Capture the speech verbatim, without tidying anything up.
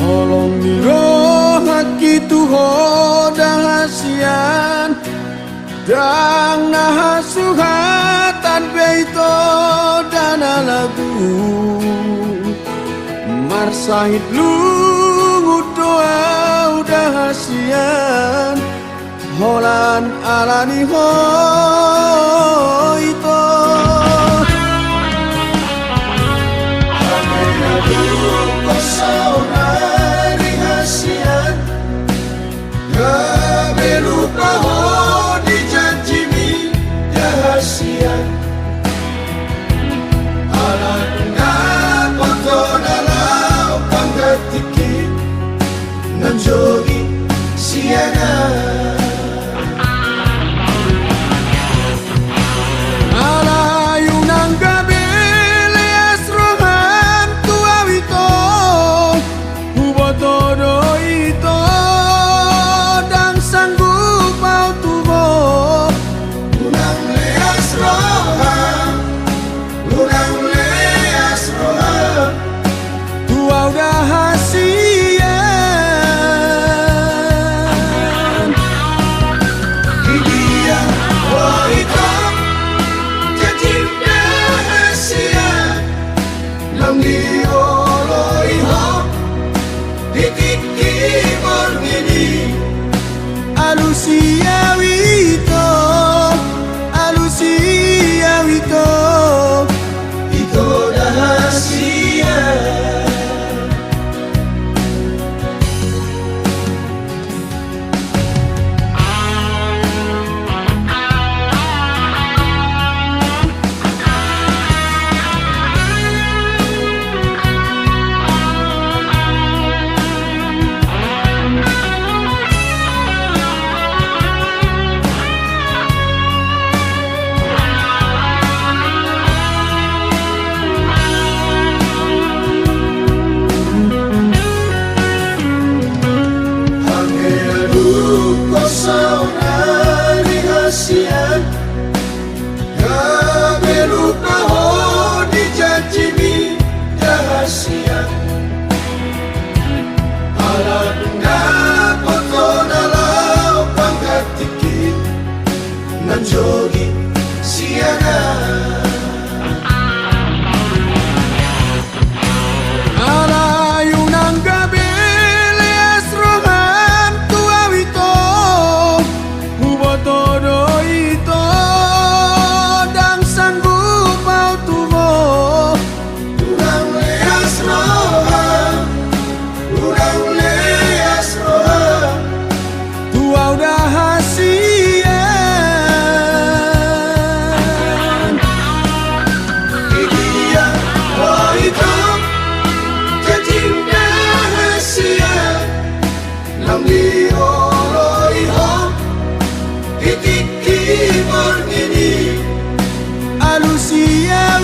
Holong ni rohangki tu ho da hasian, ndang na hasuhatan be ito da na lagu. Marsahit lungun do au da hasian, holan ala ni ho ito. Hame na dung ho saonari hasian, gabe lupa ho di janjimi da hasian. Ala na boto na laho panggantingki, nunga jogi sian au. Alai unang gabe leas roham tu au ito, huboto do ito, ndang sanggup au tu ho. Unang leas roham, unang leas roham, tu au da hasian. Di dia ho ito, janjim da hasian, naung dioloi ho di tingki borngin i. Alusi au ito, alusi au ito, ito da hasian. Hame na dung ho saonari hasian, gabe lupa ho di janjimi da hasian. Ala na boto na laho panggantingki, nunga jogi sian au. Alai unang gabe leas roham tu au ito, huboto do ito, ndang sanggup au tu ho. Unang leas roham, unang leas roham, tu au da hasian. Di dia ho ito, janjim da hasian, naung dioloi ho di tingki borngin i. Alusi au